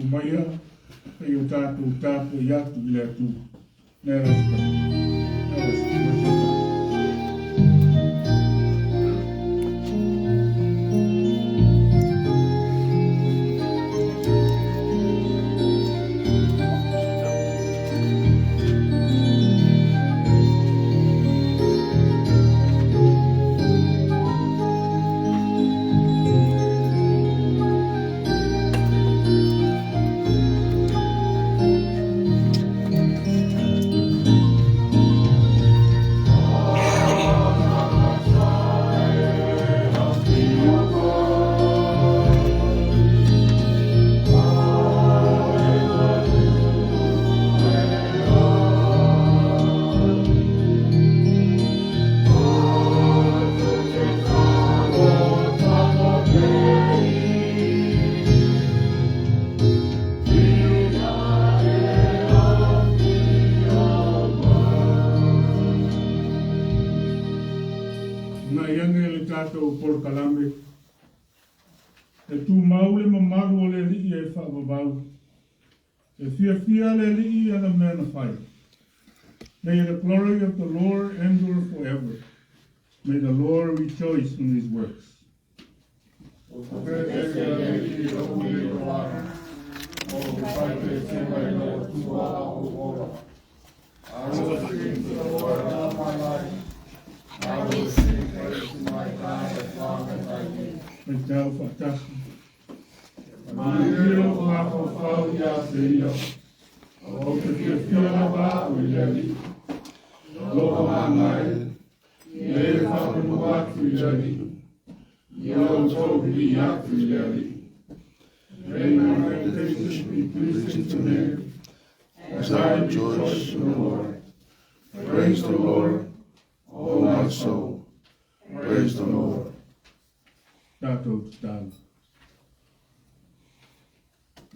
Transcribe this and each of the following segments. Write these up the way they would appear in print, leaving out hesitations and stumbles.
Omaia se i o tatou tapuai atu i le Atua. Let us pray. Let us worship God. Na ia ane le tatou polokalame. E tumau le mamalu o le Alii e faavavau. E fiafia le Alii i ana mea na fai. May the glory of the Lord endure forever. May the Lord rejoice in his works. Ou te pese le Alii i lou le tolaga, o ou faaeteetega i le Atua a ou ola. I will sing to the Lord all my life. I will sing praise to my God as long as I live. Faitau faatasi. Manuia lou mafaufau ia te ia. Ou te fiafia lava au i le Alii. Alofa manaia, ia e faamanua atu i le Alii. Ia outou vivii atu i le Alii. May my meditations be pleasing to him as I rejoice in the Lord. Praise the Lord, O my soul. Praise the Lord. Tatou tatalo.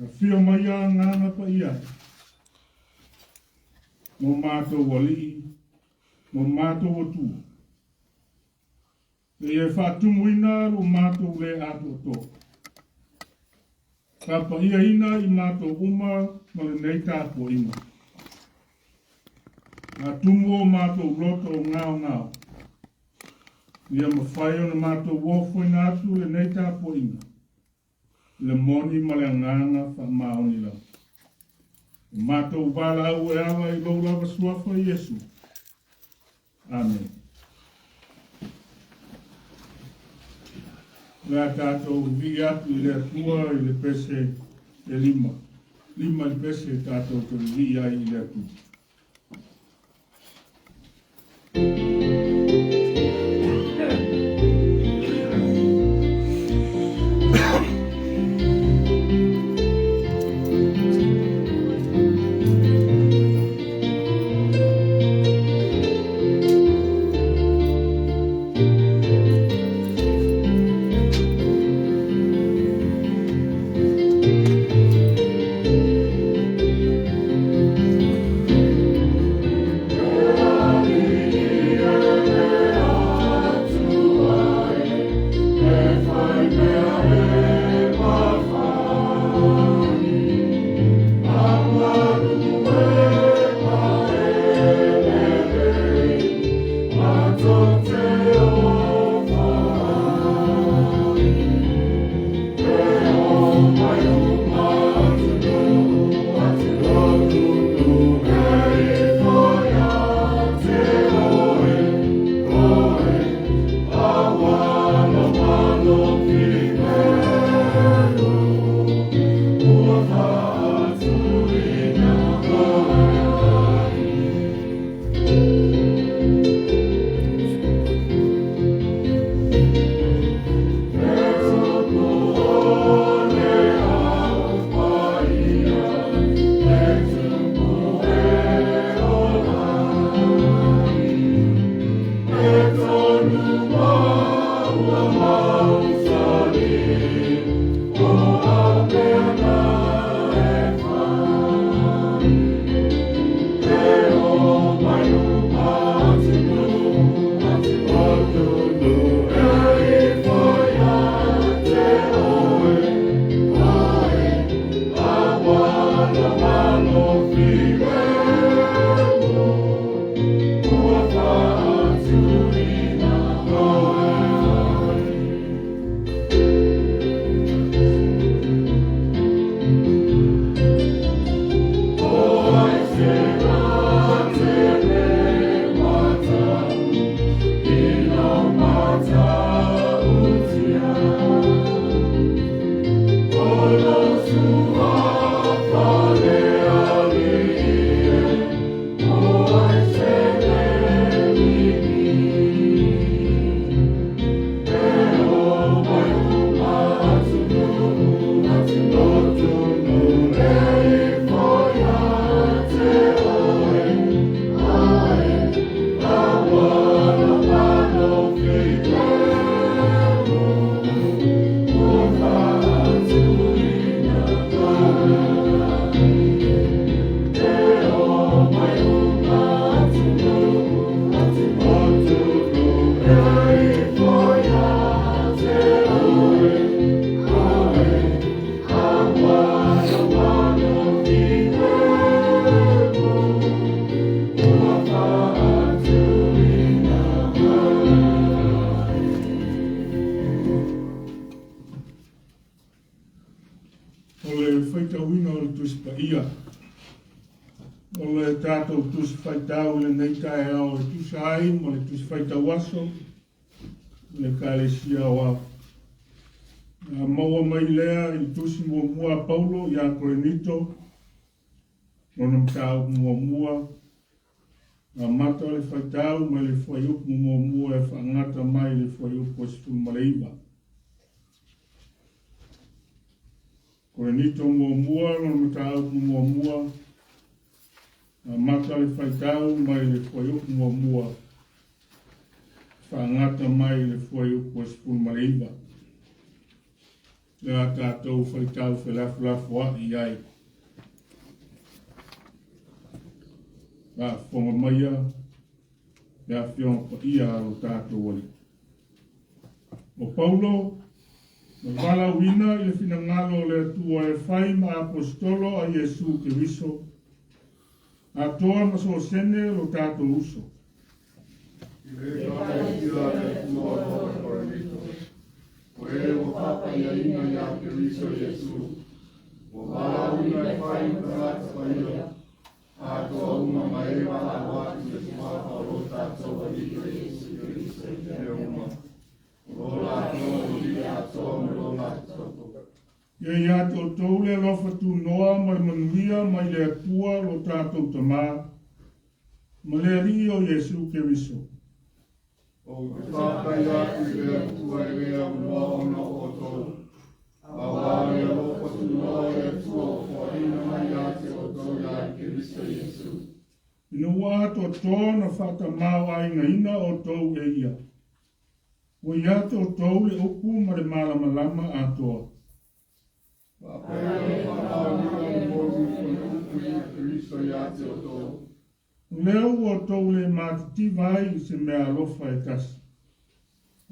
Afio mai Agaga Paia mo matou alii ma matou atua. Seia e faatumuina lo matou le atoatoa. Tapaiaina i matou uma ma lenei tapuaiga. Atumu o matou loto o gaogao. Ia mafai ona matou ofoina atu lenei tapuaiga i le moni ma le agaga faamaoni lava. O matou valaau e ala i lou lava suafa Iesu. Amene. O le a tatou vivii atu i le Atua i le pese e lima. Lima le pese tatou te vivii ai i le Atua. O le faitauina o le Tusi Paia. O le tatou Tusi Faitau i lenei taeao e tusa ai ma le Tusi Faitau Aso o le Ekalesia Aoao. Na maua mai lea i le Tusi muamua a Paulo ia Korinito, lona mataupu muamua, amata le faitau mai le fuaiupu muamua e faagata mai le fuaiupu e 19. Korinito muamua, lona mataupu muamua, amata le faitau mai le fuaiupu muamua, faagata mai le fuaiupu e 19. Le a tatou faitau felafolafoai ai. Faafofoga maia le Afioga Paia a lo tatou Alii. O Paulo, na valaauina i le finagalo o le Atua e fai ma aposetolo a Iesu Keriso, atoa ma Sosene lo tatou uso. I le Ekalesia a le Atua o lo o i Korinito, o e ua faapaiaina iā Keriso Iesu, ua valaauina e fai ma tagata paia, atoa uma ma e valaau atu i le suafa o lo tatou Alii o Iesu Keriso i mea uma, o lo latou alii atoa ma lo latou toto. Ia ia te outou le alofa tunoa ma le manuia mai le Atua lo tatou Tamā, ma le Alii o Iesu Keriso. Ou te faafetai atu i le Atua e le aunoa ona o outou, auā le alofa tunoa o le Atua ua foaina mai ia te outou iā Keriso Iesu. Ina ua atoatoa ona faatamāo'aigaina outou e ia, ua ia te outou le upu ma le malamalama atoa. Faapea ona faamaonia le moni o le upu i Keriso ia te outou. O lea ua outou le matitiva ai i se meaalofa e tasi,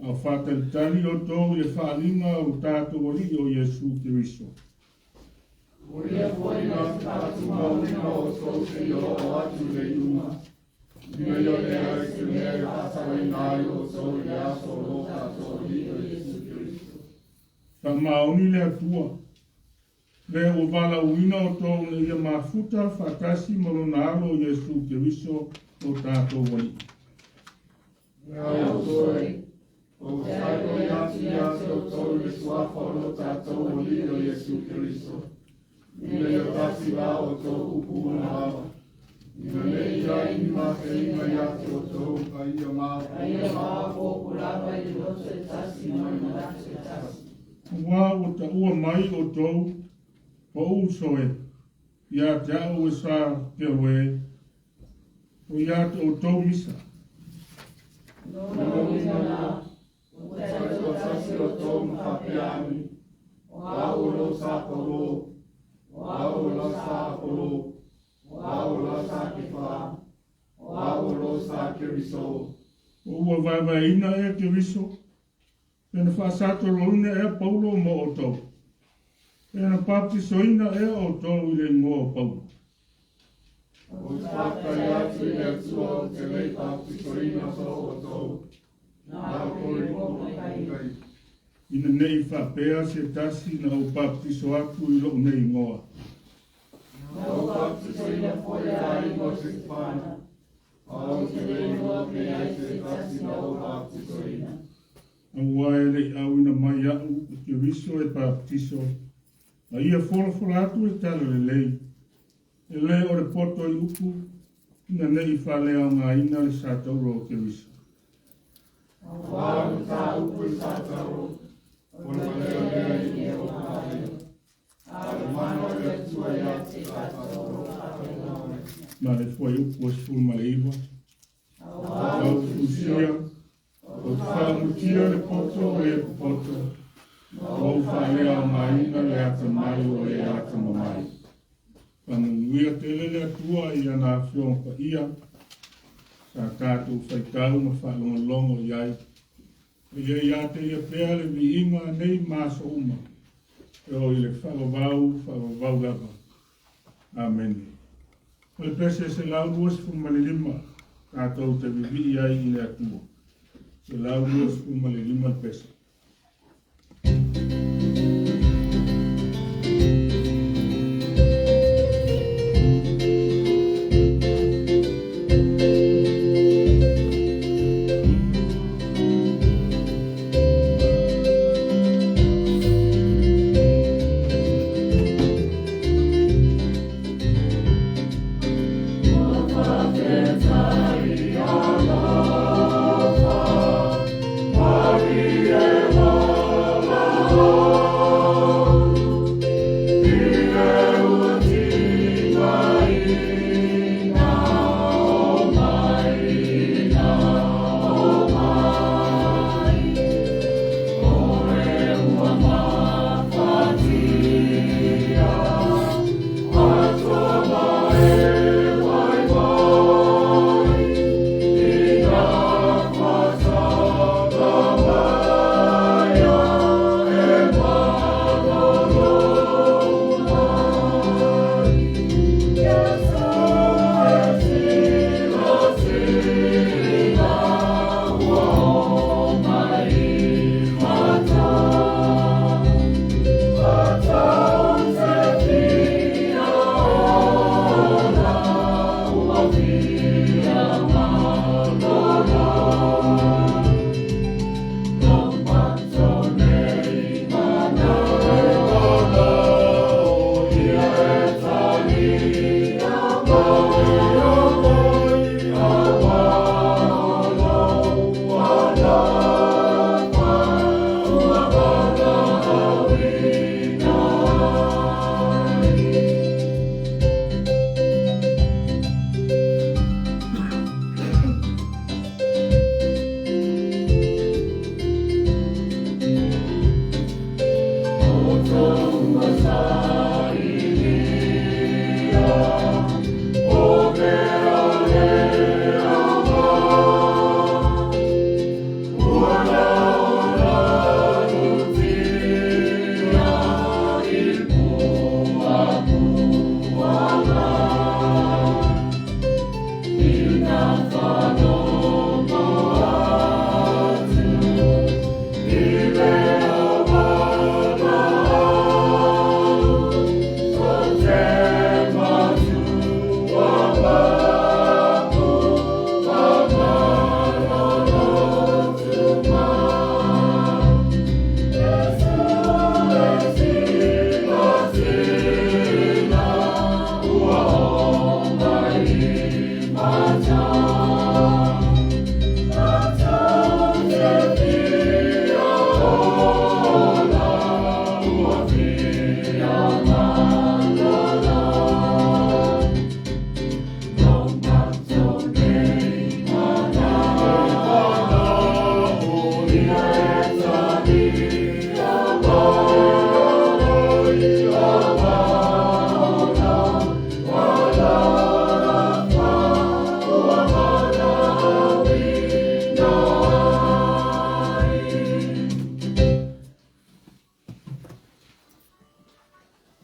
a o faatalitali outou i le faaaliga o lo tatou Alii o Iesu Keriso. O ia foi na te faatumauina outou seia oo atu i le iuga, ina ia leai se mea e faasalaina ai outou i le aso o lo tatou Alii o Iesu Keriso. Faamaoni le Atua, lea ua valaauina outou ina ia mafuta faatasi ma lona Alo o Iesu Keriso o tatou Alii. Mea outou e, ou te faitoi atu ia te outou i le suafa o lo tatou Alii o Iesu Keriso, ina ia tasi la outou upu uma lava, ina ne i i ai ni maseiga ia te outou, a ia maopoopo lava i le loto e tasi ma le manatu e tasi. Auā ua taua mai outou o uso e, ia te a'u e sa Keoe, o ia te outou misa. Lona uiga la, ua taitoatasi outou ma faapea ane, o au o lo sa Paulo, o au o la sa Apolo, o au o la sa Kefa, o au o lo sa Keriso. O ua vaevaeina ea Keriso, pe na faasatoloina ea Paulo mo outou, pe na papatisoina ea outou i le igoa o Paulo. Ou te faafetai atu i le Atua ou te le i papatisoina so outou, na o Korinito. Ina ne i faapea se tasi na ou papatiso atu i lo'u nei igoa. Na ou papatisoina foi e aiga o Setefana, a ou te le iloa pe i ai se tasi na ou papatisoina. Auā e le i auina mai a'u e Keriso e papatiso, a ia folafola atu le tala lelei, e lē o le poto i upu, ina ne i faaleaogaina le satauro o Keriso. Auā o le mataupu e satauro, o le malealea i mea ua paia, a o le mana o le Atua ia te tatou o lo o faapena mai. Ma le fuaiupu e 19. Auā ou te tusia, ou te faamutia le poto o e popoto, ma ou faaleaogaina le atamai o e atamamai. Faamanuia tele le Atua i ana Afioga Paia, sa tatou faitau ma faalogologo i ai. A ia ia te ia pea le viiga nei ma aso uma, e oo i le faavavau, faavavau lava. Amene. O le pese 125, tatou te vivii ai i le Atua. 125 le pese.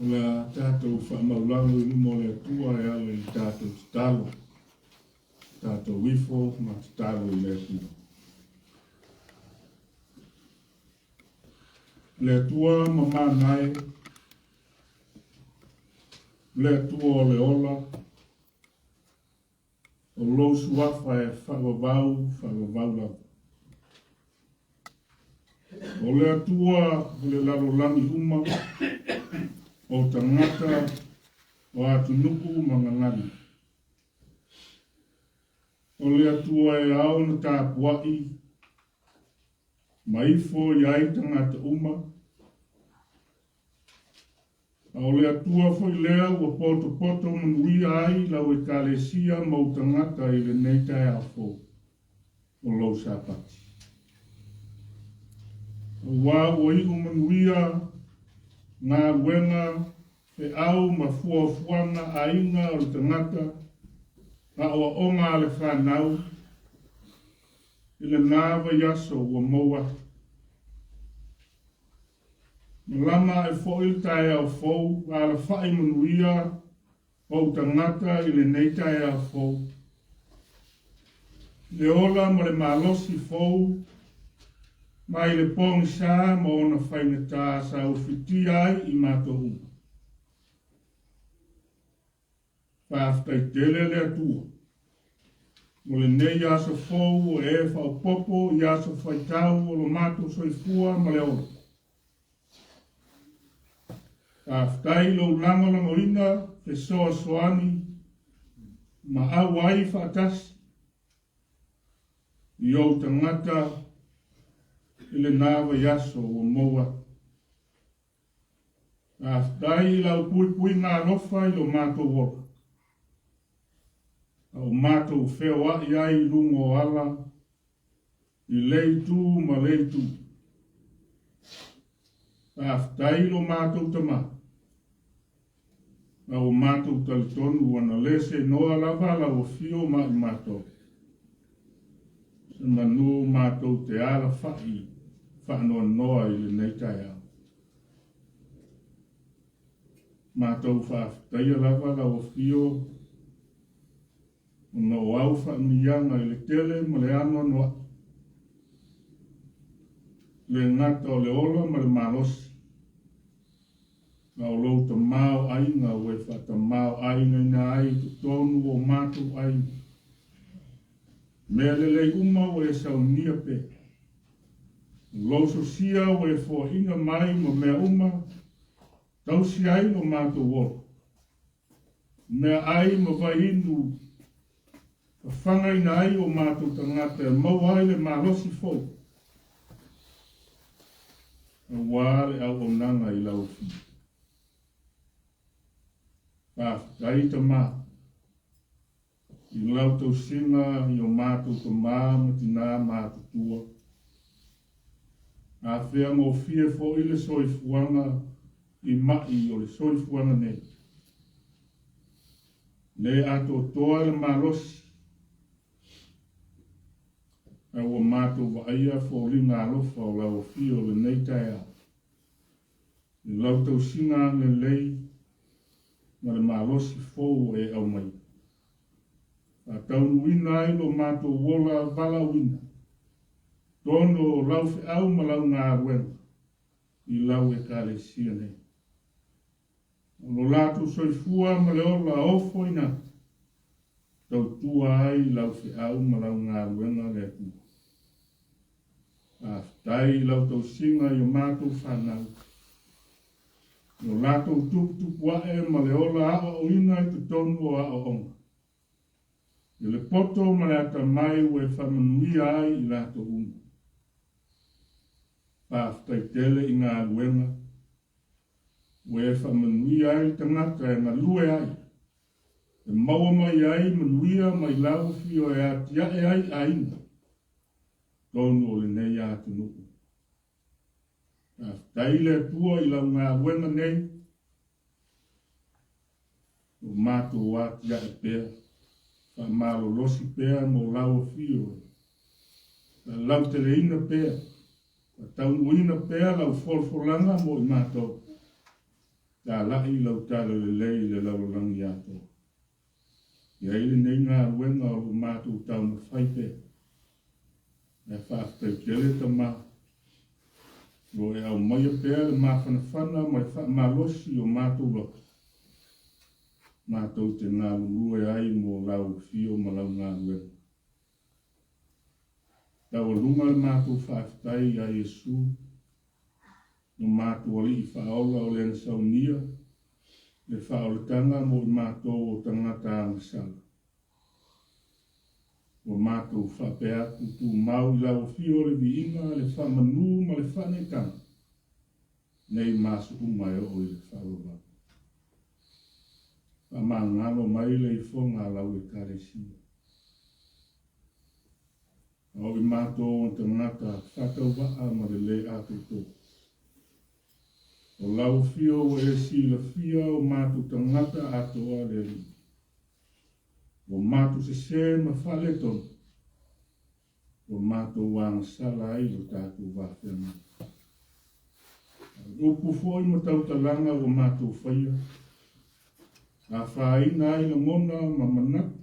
O le a tatou faamaulalo i luma o le Atua e ala i le tatou tatalo. Tatou ifo ma tatalo i le Atua. Le Atua mamana e, le Atua o le ola, o lou suafa e faavavau, faavavau lava. O le Atua o le lalolagi uma, o tagata, o atunuu ma gagana. O le Atua e ao ona tapuai ma ifo i ai tagata uma, A o le Atua foi lea ua potopoto manuia ai lau Ekalesia ma ou tagata i lenei taeao fou o lou Sapati. Auā ua iu manuia galuega, feau ma fuafuaga aiga o le tagata, aoaoga a le fanau, i lena vaiaso ua mou atu. Malama ae foi le taeao fou, alafai manuia ou tagata i lenei taeao fou. Le ola ma le malosi fou mai le pogisa ma ona faigata sa ufitia ai i matou uma. Faafetai tele le Atua mo lenei aso fou ua e faaopoopo i aso faitau o lo matou soifua ma le ola. Faafetai i lou lagolagoina fesoasoani ma auai faatasi i ou tagata i lena vaiaso ua mou atu. Faafetai i lau puipuiga alofa i lo matou ola, a o matou feoai ai i luga o ala i le itu ma le itu. Faafetai i lo matou Tama, a ua matou talitonu ua na le seanoa lava lau afio ma i matou. Se manu matou te alafai faanoanoa i lenei taeao. Matou faafetaia lava lau afio ona o au faamiaga i le tele ma le anoanoai. Le gata o le ola ma le malosi, a o lou tamaoaiga ua e faatamaoaigaina ai i totonu o matou aiga. Mea lelei uma ua e saunia pea. O lou sosia ua e foaiina mai ma mea uma, tausi ai lo matou ola. Meaai ma vaiinu fafagaina ai o matou tagata e maua ai le malosi foi auā le auaunaga i lau Afioga. Faafetai Tama i lau tausiga i o matou tama ma tinā matutua. Afea gofie foi le soifuaga. i ma'i o le soifuaga nei. Le atoatoa le malosi, ae ua matou vaaia foliga alofa o lau afio i lenei taeao, i lau tausiga agalelei ma le malosi fou ua e aumaia. Faataunuuina ai lo matou ola valaauina, tonu o lau feau ma lau galuega i lau Ekalesia nei. O lo latou soifua ma le ola ofoina atu, tautua ai lau feau ma lau galuega le Atua. Faafetai i lau tausiga i o matou fanau, i o latou tuputupuae ma le ola aoaoina i totonu o aoaoga, i le poto ma le atamai ua e faamanuia ai i latou uma. Faafetai tele i galuega ua e faamanuia ai le tagata e galue ai, e maua mai ai manuia mai lau afio e atiae ai aiga tonu o lenei atunuu. Faafetai le Atua i lau galuega nei, o matou atiae pea, faamalolosi pea mo lau afio e faalauteleina pea, faataunuuina pea lau folafolaga mo i matou, talai lau talalelei i le lalolagi atoa. I ai lenei galuega o lo o matou taumafai pea. Ae faafetai tele Tama, o lo o e aumaia pea le mafanafana ma le faamalosi o matou loto, matou te galulue ai mo lau afio ma lau galuega. Taualuga le matou faafetai ia Iesu, lo matou Alii Faaola o lea na saunia le faaolataga mo i matou o tagata agasala. Ua matou faapea atu, tumau i lau afio le viiga, le faamanu ma le faaneetaga, nei ma aso uma e oo i le faavavau. Faamagalo mai le ifoga a lau Ekalesia. A o i matou o tagata faatauvaa ma le lē atoatoa. O lau afio ua e silafia o matou tagata atoa le Alii. Ua matou sesē ma faaletonu, ua matou agasala ai lo tatou va feagai. A o upu foi ma tautalaga ua matou faia, afaina ai lagona ma manatu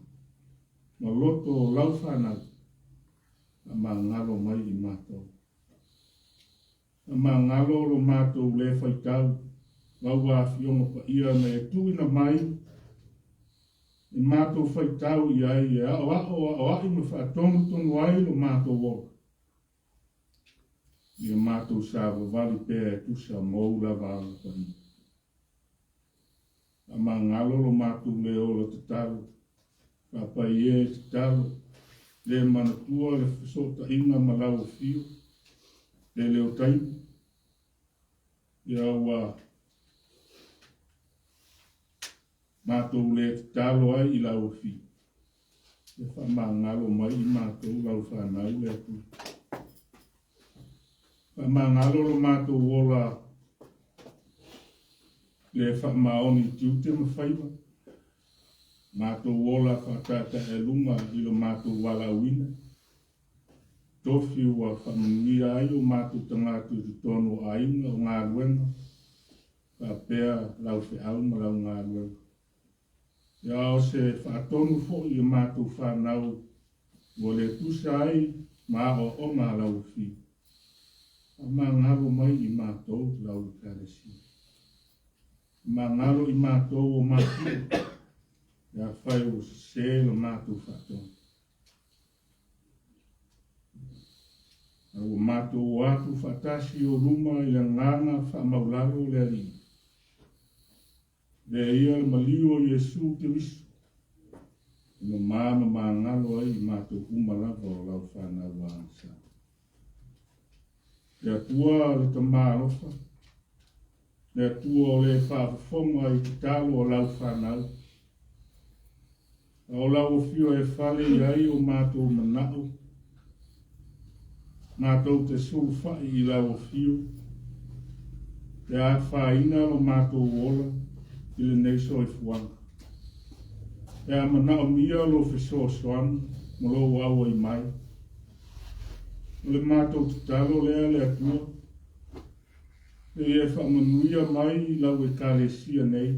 ma loto o lau fanau, faamagalo mai i matou. Faamagalo lo matou lē faitau lau Afioga Paia na e tuuina mai e matou faitau i ai e aoao aoai ma faatonutonu ai lo matou ola. Ia matou savavali pea e tusa ma ou lava ala paia. Faamagalo lo matou lē ola tatalo, faapai e tatalo, lē manatua le fesootaiga ma lau afio, tele o taimi, ia ua matou lē tatalo ai i lau afio. Ia faamagalo mai i matou lau fanau le Atua. Faamagalo lo matou ola le faamaoni i tiute ma faiva, matou ola faataetaealuga i lo matou valaauina, tofi ua faamanuia ai o matou tagata i totonu o aiga o galuega, faapea lau feau ma lau galuega. Ia o se faatonu foi i a matou fanau ua le tusa ai ma aoaoga a lau afio. Faamagalo mai i matou lau Ekalesia. Faamagalo i matou o matua, pe afai ua sese la matou faatonu. A ua matou o atu faatasi i ou luma i le agaga faamaulalo o le Alii. Avea ia le maliu o Iesu Keriso e mamā ma magalo ai i matou uma lava o lau fanau agasala. Le Atua le Tama alofa, le Atua o le faafofoga i tatalo a lau fanau, a o lau afio e fale i ai o matou manao, matou te sulufai i lau afio. Pe a afaina lo matou ola i lenei soifuaga. Pe a manaomia lou fesoasoani ma lou auai mai. O le matou tatalo lea le Atua, se i e faamanuia mai i lau Ekalesia nei.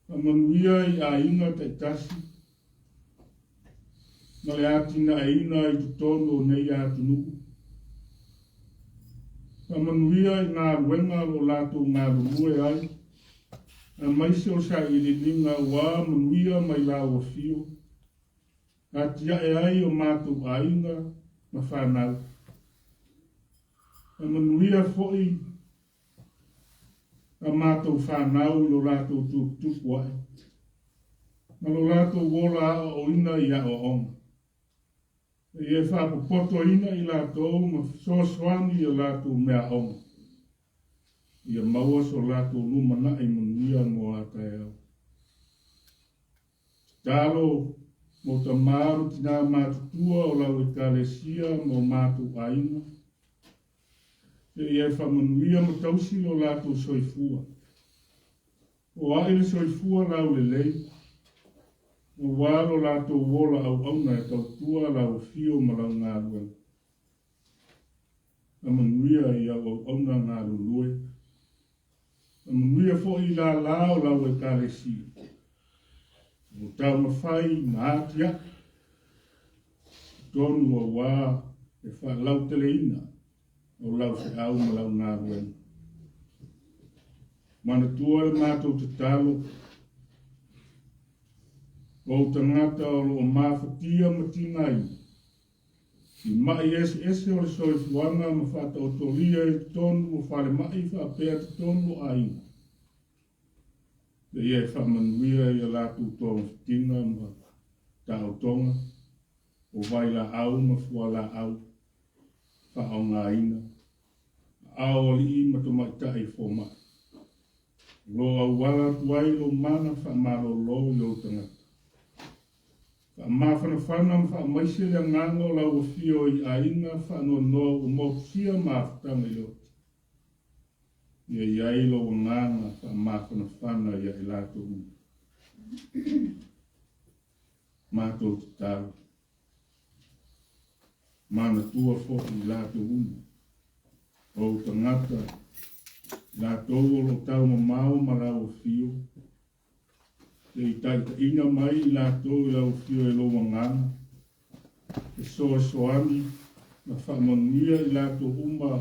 Faamanuia i aiga taitasi ma le atinaeina i totonu o nei atunuu. Faamanuia i galuega o lo o latou galulue ai, aemaise o sailiiliga ua manuia mai lau afio, atiae ai o matou aiga ma fanau. Faamanuia foi a matou fanau i lo latou tuputupu ae, ma lo latou ola aoaoina i aoaoga. E faapopotoina i latou ma fesoasoani i a latou meaaoga, ia maua so latou lumanai manuia mo a taeao. Tatalo mo tamā ma tinā matutua o lau Ekalesia ma o matou aiga, seia e faamanuia ma tausi lo latou soifua. Foai le soifua laulelei, aua lo latou ola auauna e tautua lau afio ma lau galuega. Faamanuia i au auauna galulue. Faamanuia foi i lālā o lau Ekalesia. O taumafai ma atiae totonu auā e faalauteleina o lau feau ma lau galuega. Manatua le matou tatalo, o ou tagata o lo o mafatia ma tigaina, i ma'i eseese o le soifuaga ma faataotolia i totonu o falemai faapea totonu o aiga. Seia e faamanuia i a latou togafitiga ma taotoga o vailaau ma fualaau faaaogaina, aao alii ma tamaitai fomai. O lo o auala atu ai lou mana faamalolo i ou tagata. Faamafanafana ma faamaise le agaga o lau afio i aiga faanoanoa ua motusia ma afutaga i le oti. Ia i ai lou agaga faamafanafana ia i latou uma. Matou tatalo. Manatua foi i latou uma. O ou tagata, latou o lo o taumamao ma lau afio, se i taitaiina mai i latou i lau afio e lou agaga, fesoasoani ma faamanuia i latou uma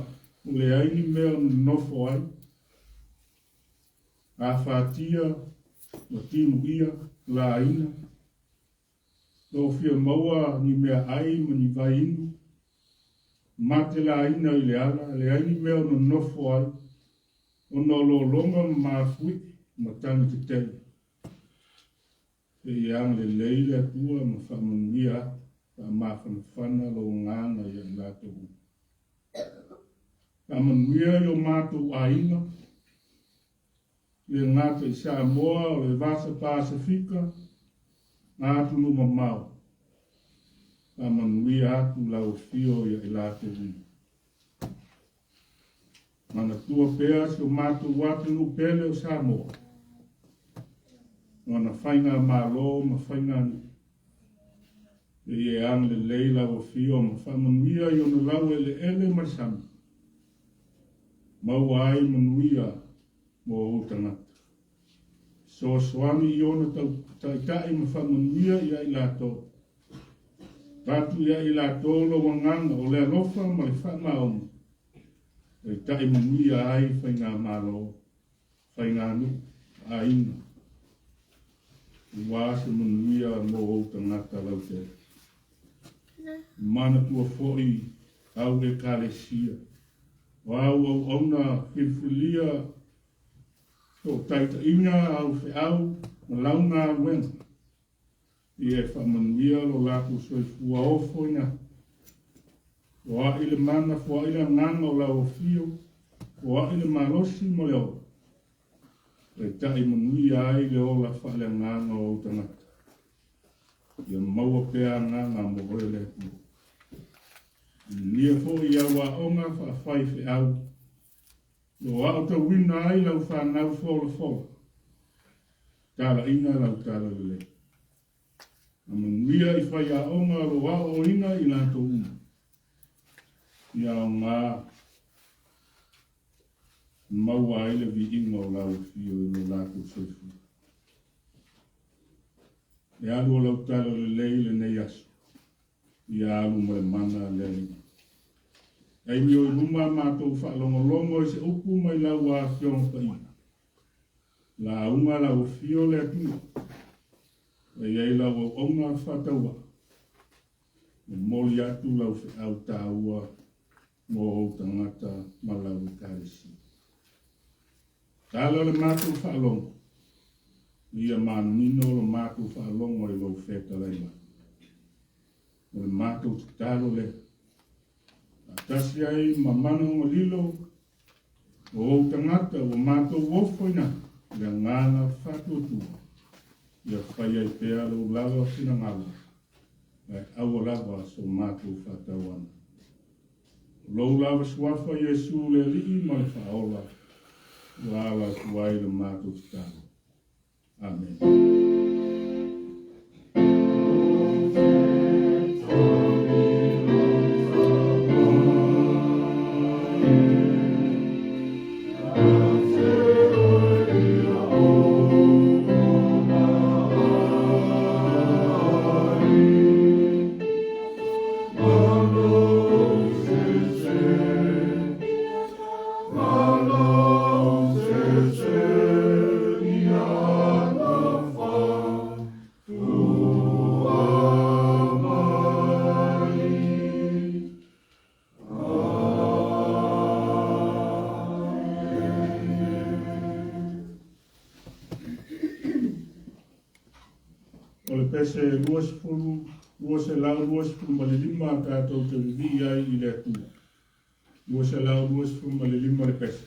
o leai ni mea o nonofo ai, afatia ma timuia laina, lo fia maua ni meaai ma ni vai inu, mate laina i le ala, leai ni mea o nonofo ai, ona o lologa ma mafuie ma tagi tetele. Se i agalelei le Atua ma faamanuia atu, faamafanafana lou agaga ia i latou uma. Faamanuia i o matou aiga, le gata i Samoa o le Vasa Pasefika, ngā atunuu mamao. Faamanuia atu lau afio ia i latou uma. Manatua pea si o matou atunuu pele o Samoa, ona faigamalo ma faiganuu. Se i e agalelei lau afio ma faamanuia i ona laueleele ma le sami, maua ai manuia mo ou tagata. Fesoasoani i ona taitai ma faamanuia ia i latou. Avatu ia i latou lou agaga o le alofa ma le faamaoni, taitai manuia ai faigamalo, faiganuu, aiga, aua se manuia mo ou tagata lautele. Manatua foi au Ekalesia, o au auauna filifilia toataitaiga au feau ma lau galuega, ia e faamanuia lo latou soifua ofoina. Foai le mana, foai le agaga o lau afio, foai le malosi ma le ola, taitai manuia ai le ola faaleagaga o ou tagata. Ia maua pea agaga mo oe le Atua. Manuia foi i au aoga faafai feau. Lo aotauina ai lau fanau folafola, talaiga lau talalelei. Faamanuia i faiaoga o lo o aoaoina i latou uma. Ia aoga e maua ai le viiga o lau afio i lo latou soifua. Le alu o lau talalelei i lenei aso, ia alu ma le mana a le Alii. Taimi o i luma a matou faalogologo i se upu mai lau Afioga Paia. Lauga lau afio le Atua. E i ai lau auauna faatauvaa. Momoli atu lau feau taua mo ou tagata ma lau Ekalesia. Tala le matou faalogo, ina ia manino lo matou faalogo i lou fetalai mai. O le matou tatalo lea. Faatasi ai ma manaoga lilo o ou tagata ua matou ofoina le agaga faatuatua, ia fai ai pea lou lava finagalo, ae aua lava so matou faatauana. O lou lava suafa Iesu le Alii ma le Faaola, ua ala atu ai le matou tatalo. Amene. O le pese 20, 225 tatou te vivii ai i le Atua. 225 le pese.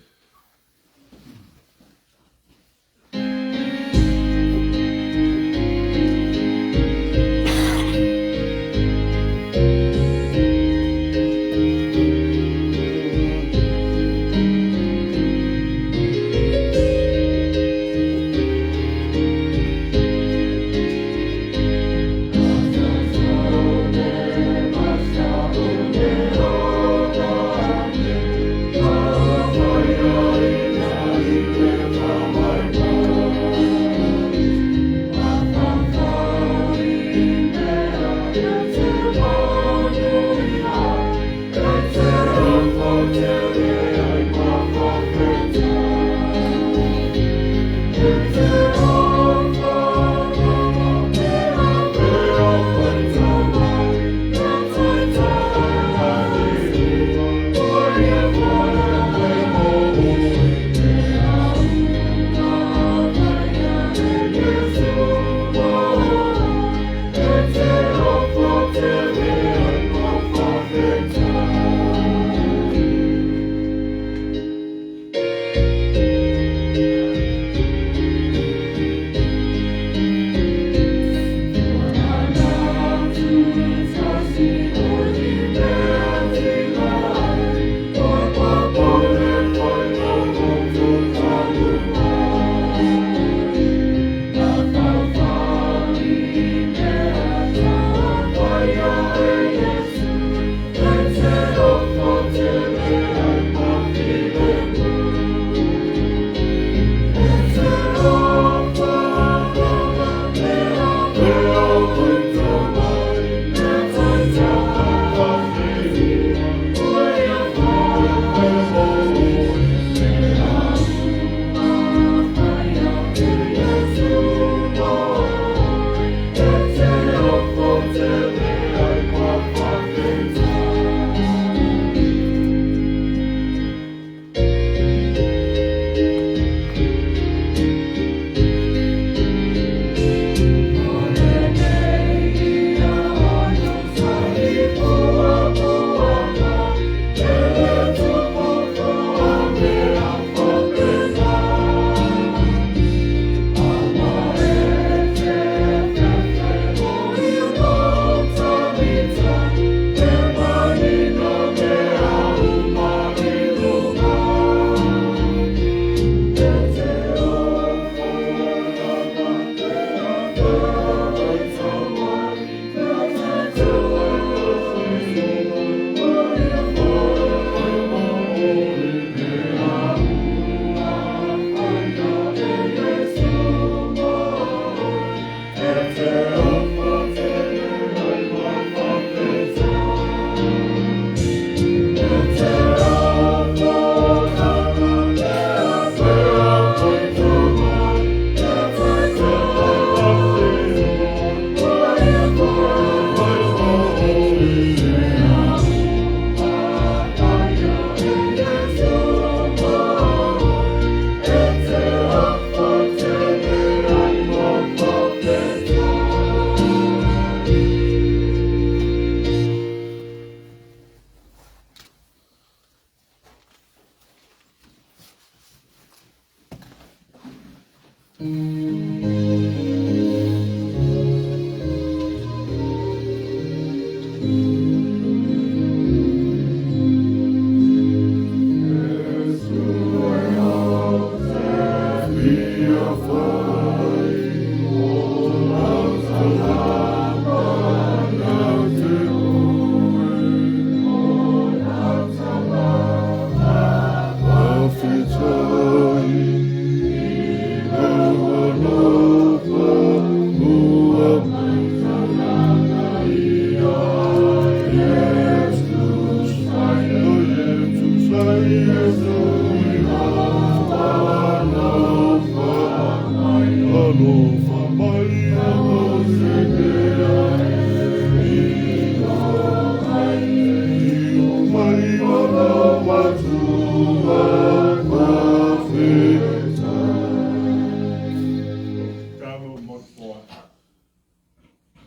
Tatalo mo le foai.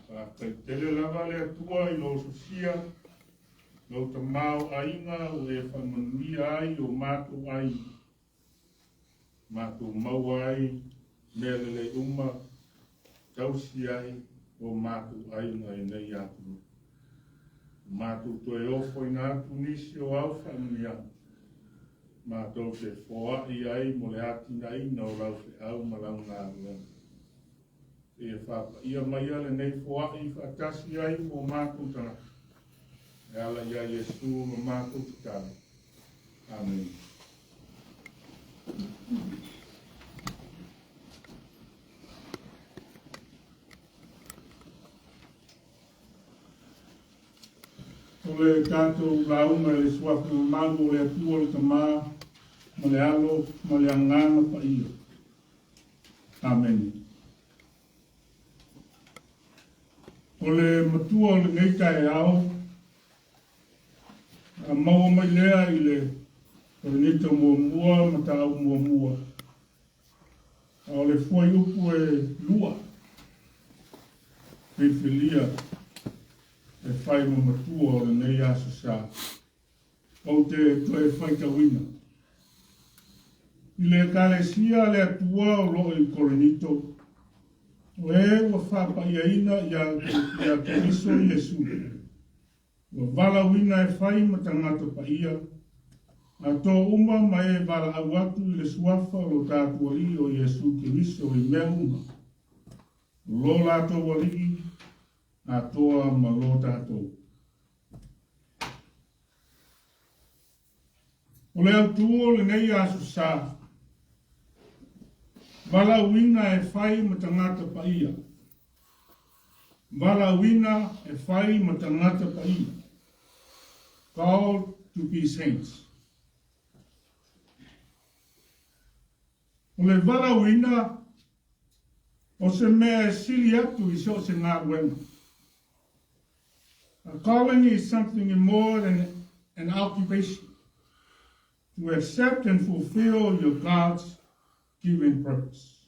Faafetai tele lava le Atua i lou sosia, lou tamaoaiga ua e faamanuia ai o matou aiga. Matou maua ai mea lelei uma, tausi ai o matou aiga i nei atunuu. Matou toe ofoina atu nisi o au faamanuiaga, matou te foai ai mo le atinaeina o lau feau ma lau galuega. E faapaia maia lenei foai faatasi ai mo matou tagata. E ala ia Iesu ma matou tatalo. Amene. O le tatou lauga i le suafa mamalu o le Atua le Tama ma le Alo ma le Agaga Paia. Amene. O le matua o lenei taeao, a maua mai lea i le Korinito muamua mataupu muamua. A o le fuaiupu e 2, filifilia e fai ma matua o lenei aso sa. Ou te toe faitauina. I le Ekalesia a le Atua o loo i Korinito, o e ua faapaiaina ia Keriso Iesu, ua valaauina e fai ma tagata paia, atoa uma ma e valaau atu i le suafa o lo tatou Alii o Iesu Keriso i mea uma, o lo latou Alii, atoa ma lo tatou. O le autū o lenei aso sa, valaauina e fai ma tagata paia. Valaauina e fai ma tagata paia. Called to be saints. O le valaauina o se mea e sili atu i so o se galuega. A calling is something more than an occupation. To accept and fulfill your God's given purpose.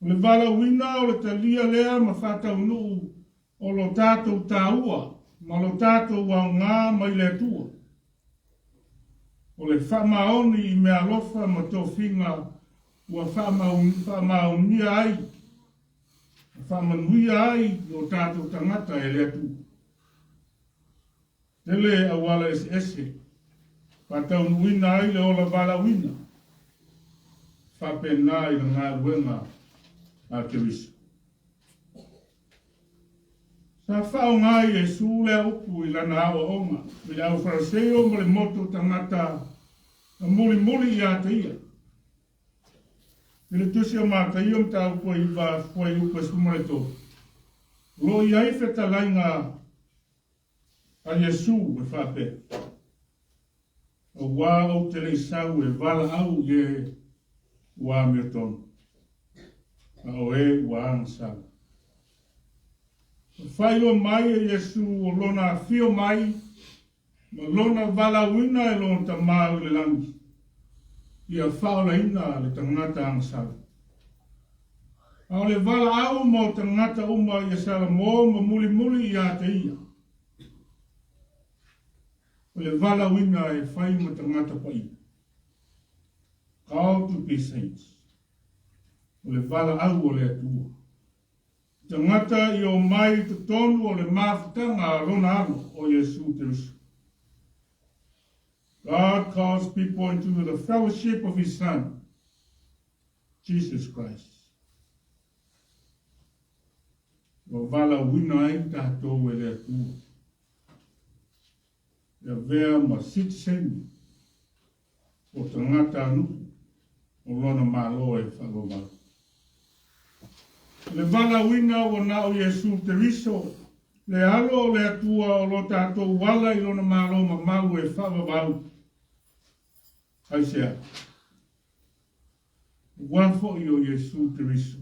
O le valaauina o le talia lea ma faataunuu o lo tatou taua ma lo tatou aoga mai le Atua. O le faamaoni i meaalofa ma tofiga ua faamaonia ai ma faamanuia ai i o tatou tagata e le Atua. Tele auala eseese faataunuuina ai le ola valaauina faapena i le galuega a Keriso. Sa faaaoga e Iesu lea upu i lana aoaoga i le au Fariseio ma le motu tagata na mulimuli ia te ia. I le Tusi o Mataio mataupu e 9 fuaiupu e 13, o lo o i ai fetalaiga a Iesu e faapea, Auā ou te le i sau e valaau i e ua amiotonu, a o e ua agasala. Ua faailoa mai e Iesu o lona afio mai ma lona valaauina e lona Tama i le lagi, ia faaolaina le tagata agasala. A o le valaau mo tagata uma ia Salamo ma mulimuli ia te ia. O le valaauina e fai ma tagata paia. Called to be saints. O le valaau o le Atua. Tagata i omai i totonu o le mafutaga a Lona Alo o Iesu Keriso. God calls people into the fellowship of His Son, Jesus Christ. Ua valaauina ai tatou e le Atua e avea ma sitiseni o tagatanuu o Lona Malo e faavavau. O le valaauina ua na o Iesu Keriso, le Alo o le Atua o lo tatou ala i Lona Malo mamalu e faavavau. Aisea? Aua foi o Iesu Keriso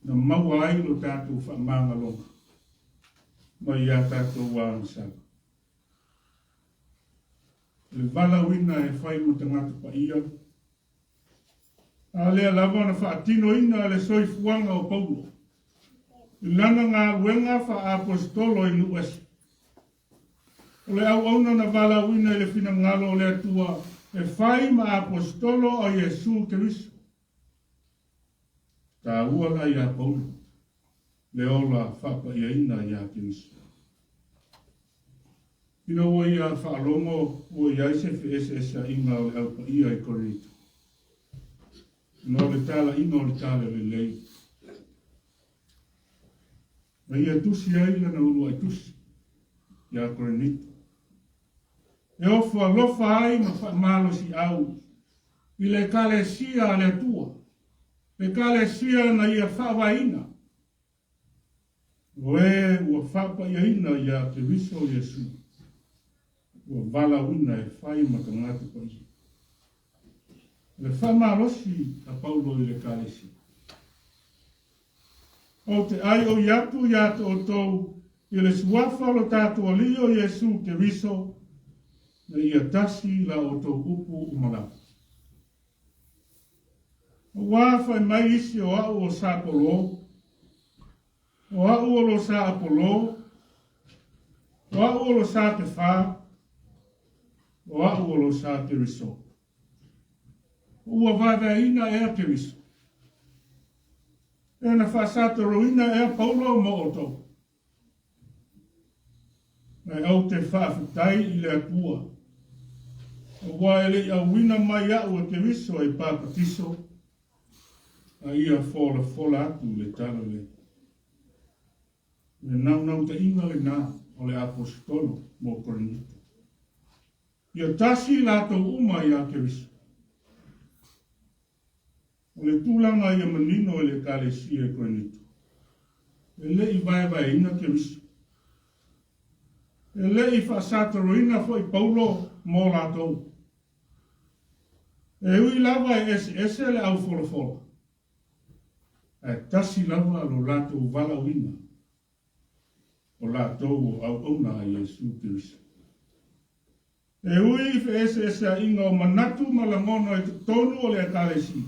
na maua ai lo tatou faamagaloga mai iā tatou agasala. O le valaauina e fai ma tagata paia, a lea lava na faatinoina le soifuaga o Paulo i lana galuega faa-aposetolo i nuu ese. O le auauna na valaauina i le finagalo o le Atua e fai ma aposetolo a Iesu Keriso. Taua la iā Paulo le ola faapaiaina iā Keriso. Ina ua ia faalogo ua i ai se feeseeseaiga o le Au Paia i Korinito, ona o le talaiga o le Talalelei, na ia tusi ai lana uluai tusi iā Korinito, e ofo alofa ai ma faamalosiau i le Ekalesia a le Atua, le Ekalesia na ia faavaeina, o e ua faapaiaina iā Keriso Iesu, ua valaauina e fai ma tagata paia. O le faamalosi a Paulo i le Ekalesia. Ou te ʻai oi atu iā te ʻoutou i le suafa o lo tatou Alii o Iesu Keriso, ina ia tasi la ʻoutou upu uma lava. Auā fai mai isi o aʻu o sa Polo, o aʻu o lo sa Apolo, o aʻu o lo sa Kefa, o aʻu o lo sa Keriso. Ua vaevaeina ea Keriso? E na faasatoloina ea Paulo mo outou? Ae ou te faafetai i le Atua, aua e le i auina mai aʻu e Keriso e papatiso, a ia folafola atu i le Talalelei. O le naunautaiga lena o le Aposetolo mo Korinito. Ia tasi i latou uma iā Keriso. O le tulaga ia manino i le Ekalesia i Korinito, e le i vaevaeina Keriso. E le i faasatoloina foi Paulo mo latou. E ui lava e eseese le aufolafola, ae tasi lava lo latou valaauina o latou o auauna a Iesu Keriso. E ui i feeseeseaiga o manatu ma lagona i totonu o le Ekalesia,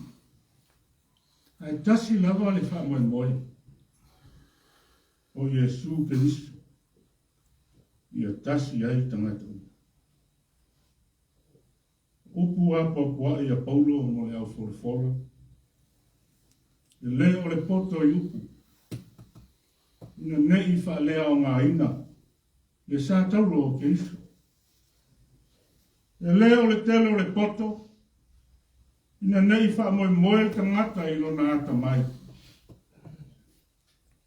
ae tasi lava le faamoemoe, o Iesu Keriso, ia tasi ai tagata uma. Upu apoapoai a Paulo mo le aufolafola, E le o le poto i upu, ina ne i faaleaogaina le sa taulo o Keriso. E le o le tele o le poto, ina ne i faamoemoe le tagata i lona atamai.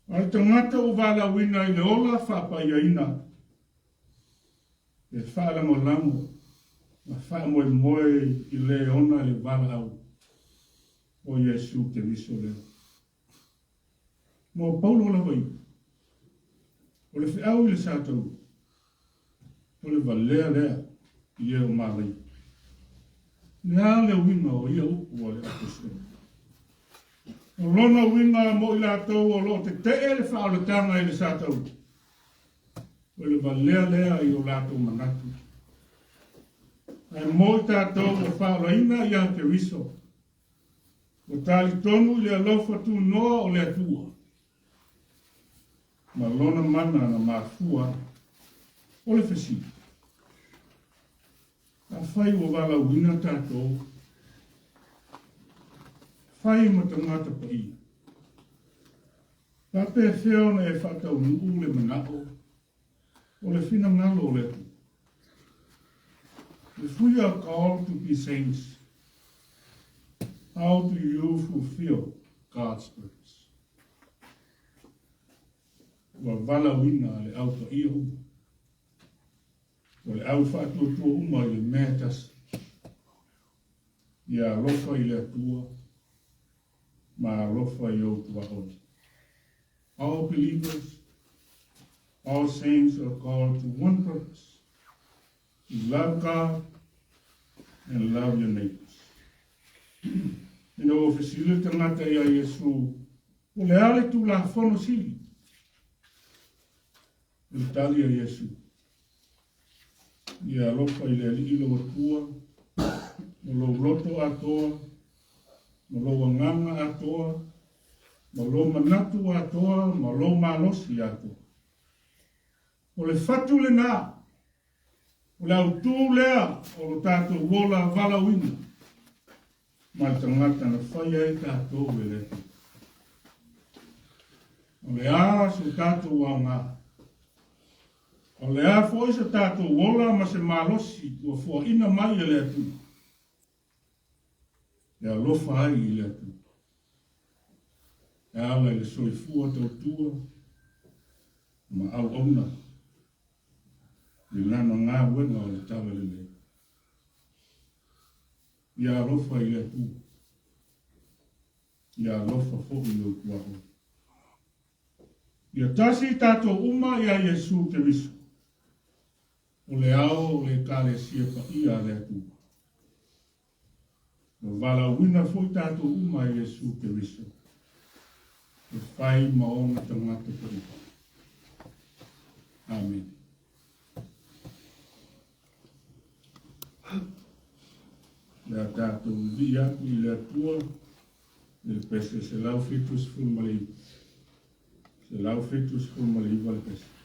A o le tagata ua valaauina i le ola faapaiaina, e faalagolago ma faamoemoe i le ona le valaau o Iesu Keriso lea. Mo Paulo lava ia, o le feau i le sa taua, o le valea lea i e o malaia. Le a le uiga o ia upu a le Aposetolo? O lona uiga mo i latou o lo o tetee le faaolataga i le sa taua, o le valea lea i o latou manatu. Ae mo i tatou ua faaolaina iā Keriso, ua talitonu i le alofa tunoa o le Atua, ma Lona mana na mafua ai. O le fesili, Afai ua valaauina tatou, fai ma tagata paia. Faapefea ona e faataunuu le manao o le finagalo o le Atua? If we are called to be saints, how do you fulfill God's purpose? Ua valaauina le au paia uma. O le au faatuatua uma i le mea e tasi. Ia alofa i le Atua ma alofa i ou tuaoi. All believers, all saints are called to one purpose, to love God and love your neighbors. Ina ua fesili le tagata iā Iesu, O le a le Tulafono sili? O le tali a Iesu, Ia alofa i le Alii lou Atua, ma lou loto atoa, ma lou agaga atoa, ma lou manatu atoa, ma lou malosi atoa. O le fatu lenā, o le autū lea o lo tatou ola valaauina ma le tagata na faia ai tatou e le Atua. O le a so tatou aoga? O le a foi so tatou ola ma se malosi ua foaina mai e le Atua e alofa ai i le Atua? E ala i le soifua tautua ma auauna i lana galuega o le Talalelei. Ia alofa i le Atua. Ia alofa foi i ou tuaoi. Ia tasi tatou uma iā Iesu Keriso, o le ao o le Ekalesia Paia a le Atua. Ua valaauina foi tatou uma e Iesu Keriso e fai ma ona tagata paia. Amene. Le a tatou vivii atu i le Atua i le pese 179. 179 le pese.